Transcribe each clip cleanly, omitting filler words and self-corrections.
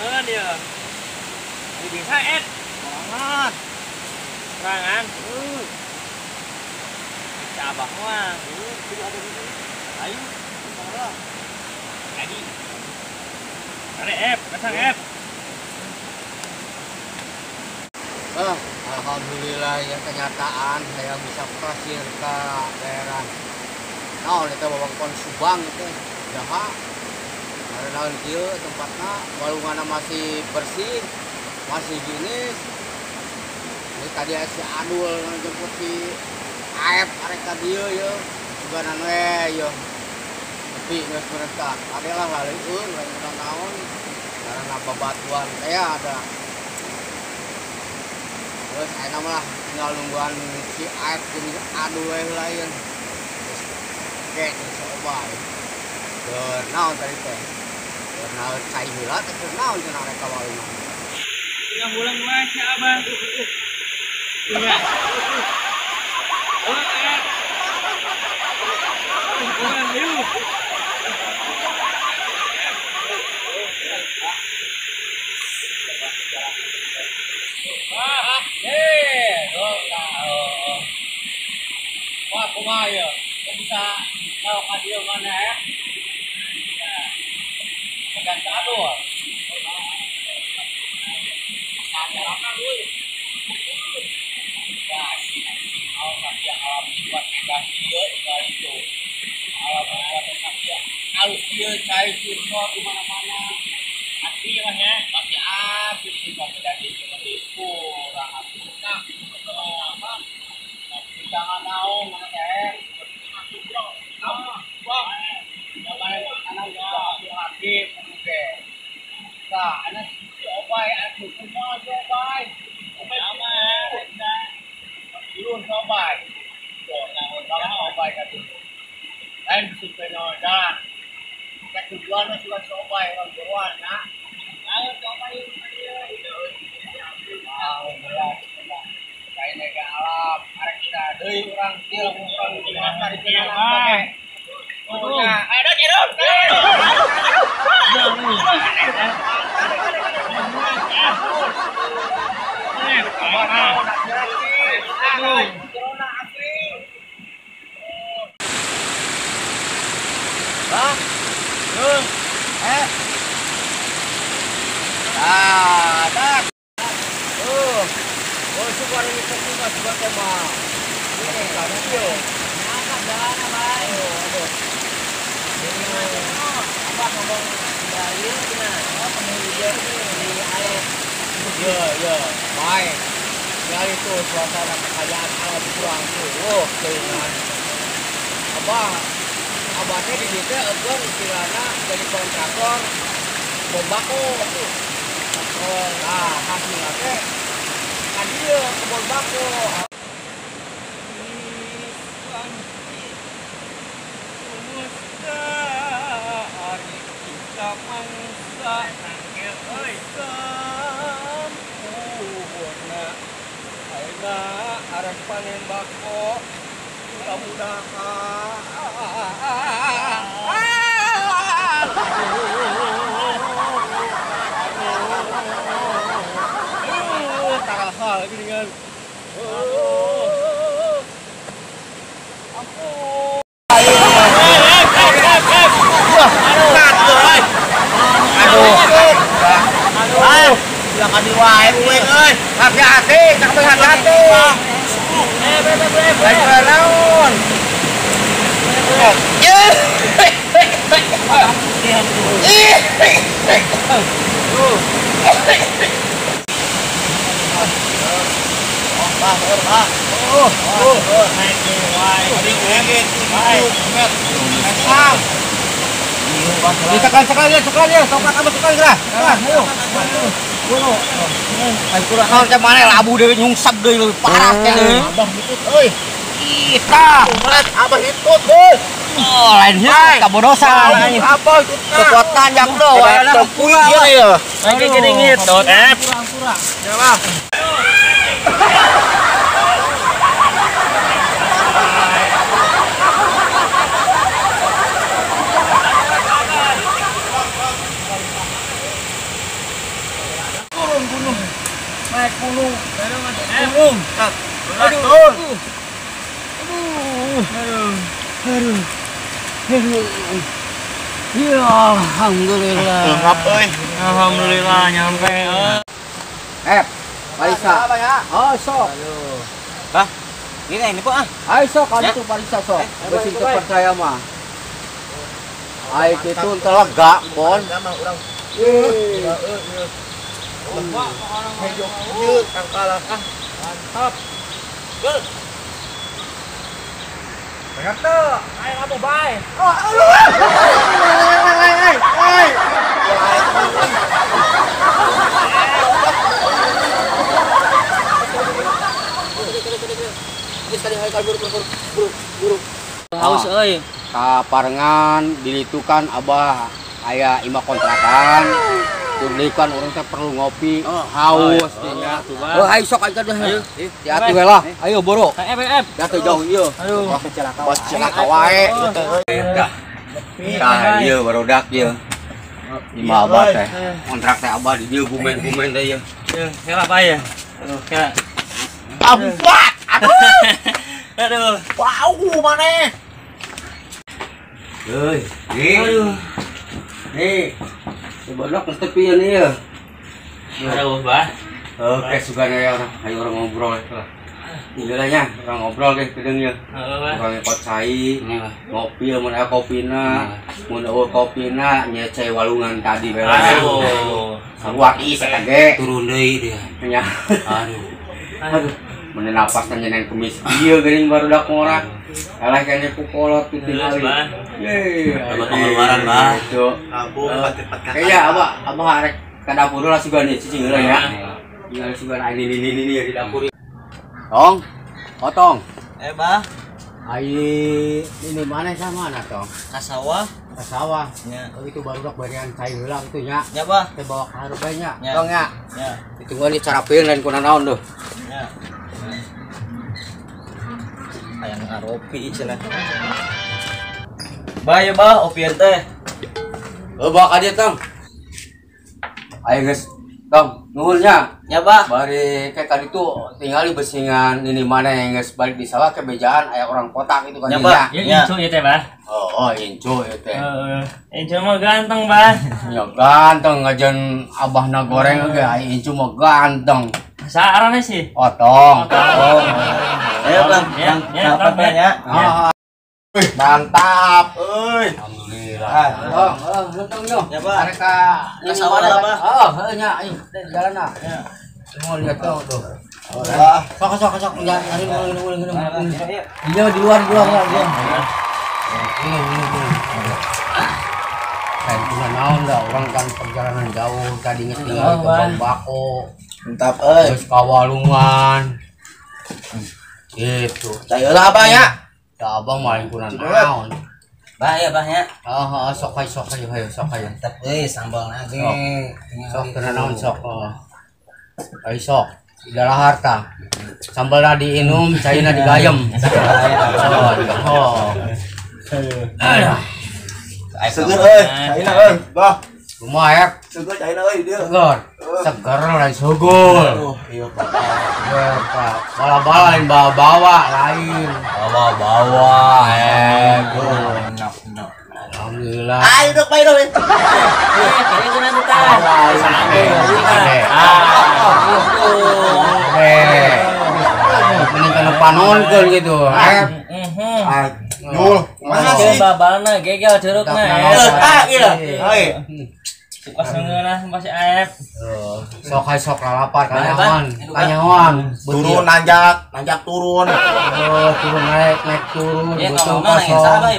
Sorangan ya. Di desa et. Sorangan. Sorangan. Bisa abah mah. Tidak ada di sini. Ayo, salah. Jadi. Tarik F, pasang F. Ah, alhamdulillah ya kenyataan saya bisa pasir ke daerah. Nah, itu wewengkon Subang itu jaha. Karena kieu tempatnya walunganna masih bersih, masih gini. Ini tadi si Adul jemput si Aep arek ka dieu ye. Suganan we ye. Tapi geus mereka adalah laleueun lain naon karena babatuan teh ada. Terus ayeuna mah tinggal nungguan si Aep jeung Adul we lain. Terus ke jeung si Obay. Keur naon tadi teh? Keur naon cai heula teh keur naon cenah rek ka walungan. Tinggal pulang wae si Abah. Iya. Oh, Aep. Pulang yuk. Wah, kumaha ya? Kok bisa kalau ka dieu mana ya? Pegang ka Adul. Sajaranna euy. Ya, si alam sakia alam buat indah ieu tinggal itu. Alam buat sakia halus ieu cai sirko di mana-mana. Asli mah nya, masih asli sih bang jadi kurang atuh. Nah, apa? Jangan naon mana teh. Wah, makanan hati oke. Tah, anak si Obay atuh kumaha si Obay? Obay sama. Turun si Obay. Tuh, naon Obay ka tuh. Lain bisi peno jalan. Cek tujuan mah sugan si Obay urang buruan nya. Ayo si Obay ieu. Ah, berat. Lain ke alam, arek kita deui urang kieu urang di pasar di mana. Oh, ya. Aduh, aduh. Bang, eh, ah, tak, oh, suka ini suka suka tema, ini kamu yo, apa jalan apa? Aduh, apa ngomong dari gimana? Oh, penuh di air. Yo, yo, baik. Kali itu suasana kekayaan alam kurang tuh, oh, keinginan. Apa? Abahnya di dieu teh eukeun istilahna jadi kontraktor bom bako tuh. Nah, hasilna teh ka dieu kebon bako. Sampurna. Ayeuna arek panen bako. Mudah-mudahan. Taraha lagi dengan. Ampun. Aduh. Silakan diwae uing euy. Hati-hati, cak hati-hati. Baik naon. Tekan ya, tekan ya, tongkat apa tekan gerah. Ayo. Ayo kurang naon teh maneh labu deui nyungsep deui leuwih parah teh. Abah hitut euy. Ih, tah. Abah hitut euy. Oh, lain hitut kabodosan. Abah hitut. Kekuatan jak teu wae tepui ieu ya. Lagi gini ngitut. Kurang-kurang. Ya, Bang. Turun gunung. Naik gunung. Gunung. Aduh. Aduh. Aduh. Aduh. Ya, alhamdulillah. Lengkap euy. Alhamdulillah nyampe. Parisa. Oh, sok. Bah. Ini po ah. Ayo sok kalau itu parisa sok. Beusi teu percaya mah. Ayo kitu teu lega, Bon. Mantap. Gel. Banyak tuh. Ayo kamu bye. Oh, buru. Haus euy. Kaparengan dilitukan abah aya imah kontrakan. Turun urang teh perlu ngopi, haus nya. Oh, ayo sok ayo teh. Hati-hati we lah. Ayo boro. F. Da teu jauh ieu. Aduh. Bos cilaka wae. Dah. Tah ieu barudak ieu. Imah abah teh. Kontrak teh abah di dieu gumen-gumen teh ieu. Heula bae ya. Aduh, kira. Ampat. Aduh. Aduh. Bau maneh. Heuy. Aduh. Nih. Sebenarnya ke tepi ini ya. Aduh, Bah. Oke, sugan ya orang. Ayo orang ngobrol lah. Nya orang ngobrol deh kedeung ya. Orang ikot cai, ngopi mun aya kopina, mun eueuh kopina nya cai walungan tadi we. Aduh. Sarua ieu ge. Turun deui dia. Nya. Aduh. Aduh. Mun napas nyeneng kemis ieu geuning barudak ngora. Alah kene ku kolot kitu kali. Ye, abah pengeluaran, Bah. Nabung empat kakak. Kayaknya abah arek ka dapur lah sugan ieu cicing heula ya. Tinggal sugan ini di dapur. Tong. Otong. Bah. Ai ini mana sama mana, Tong? Ka sawah. Ka sawah. Nya. Oh, itu barudak barian cai heula kitu nya. Nya, Bah. Teh bawa ka hareup bae nya. Tong nya. Nya. Ditungguan dicarapeun lain kuna naon tuh. Nya. Hayang ngaropi cenah. Bah ya bah, opian teh. Oh, bawa ka dieu, Tong. Ayo geus, Tong, nuhun nya. Nya, Bah. Bari kayak tadi tuh tinggal besingan ini mana yang geus balik di sawah ke bejaan aya orang kota gitu kan nya, Bah. Ya, incu ieu teh, Bah. Oh, incu ieu teh. Heeh. Incu mah ganteng, Bah. Ya ganteng ngajen abahna goreng oge aya incu mah ganteng. Saarana sih? Otong. Otong. Ayo, Bang. Ya, ya, ya. Mantap, euy. Alhamdulillah. Tong, tong yo. Ya, Pak. Arek ka sawah lah, Pak. Oh, heuh nya, ayo jalan lah. Semua lihat tuh tuh. Sok sok sok nyari mulai. Dia di luar dia. Ini. Kayak cuma naon dah orang kan perjalanan jauh tadi geus tinggal ke kebon bako. Mantap euy. Terus ka walungan. Gitu. Cai heula abah nya. Da abah mah lain kuna naon. Bah ya, bah nya. Heeh, sok hayu sok hayu hayu sok hayu. Mantap euy sambalna ge. Sok kena naon sok. Ayo sok. Di harta. Sambalna diinum, caina digayem. Oh. Aduh. Seger euy, caina euy, bah. Kumaha ya? Seger caina euy dieu. Seger. Seger lain sugul. Aduh, iya Pak. Pak. Bala-bala lain bawa-bawa lain. Bawa-bawa Enak, enak. Alhamdulillah. Ayo dok, bae dok. Mending kana panonkeun gitu. Dul, kumaha sih? Babalna gegel curugna. Ah, iya. Hei. Suka sengeunah masih aep. Sok hae sok lalapar kanyahoan, kanyahoan. Turun nanjak, nanjak turun. Oh, turun naik, naik turun. Betul kosong.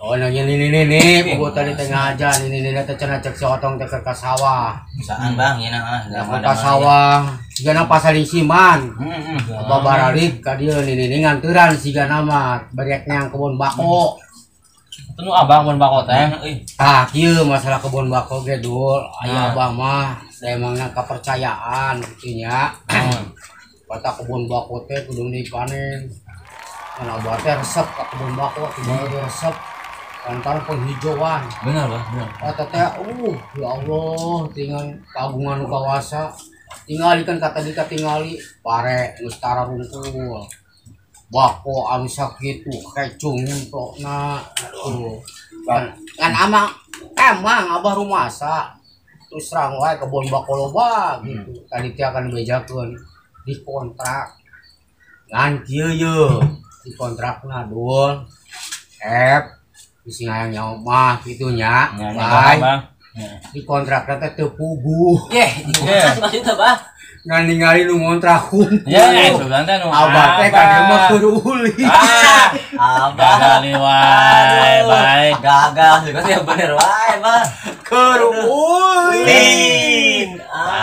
Oh, nanya ini, buku tadi tengah aja, ini teh cenah cek si otong teh ka sawah. Saan bang, ieu nah, ka sawah. Sigana pasar siman. Abah baralik ka dieu nini nganturan sigana mah bariak nyang kebon bako. Itu nu abah kebon bako teh. Tah, kieu masalah kebon bako ge dul, aya abah mah emangna kepercayaan kitu nya. Kata kebon bako teh kudu dipanen. Mun abah teh resep ka kebon bako, kudu resep. Lantaran penghijauan. Benar, Bah, benar. Eta teh ya Allah, tinggal kagungan nu kawasa. Tingali kan kata dika tingali pare geus tara rungkul. Bako anu sakitu kecung nyemplokna. Tuh. Kan amang emang abah rumasa. Terus terang wae kebon bako loba gitu. Tadi teh akan bejakeun dikontrak. Ngan kieu ye dikontrakna dul. F bisi ngayang nyawa mah kitu nya. Nya nya Bye. Bang. Dikontrakna teh teu puguh. Yeh, dikumaha sih maksudnya, Bah? Ngan ningali nu ngontrak hungkul. Ya, sugan teh nu. Abah teh ka dieu mah keur ulin. Ah, Abah. gagal nih wae, bae. Gagal juga sih bener wae, Bah. Keur ulin. Lin. Ah.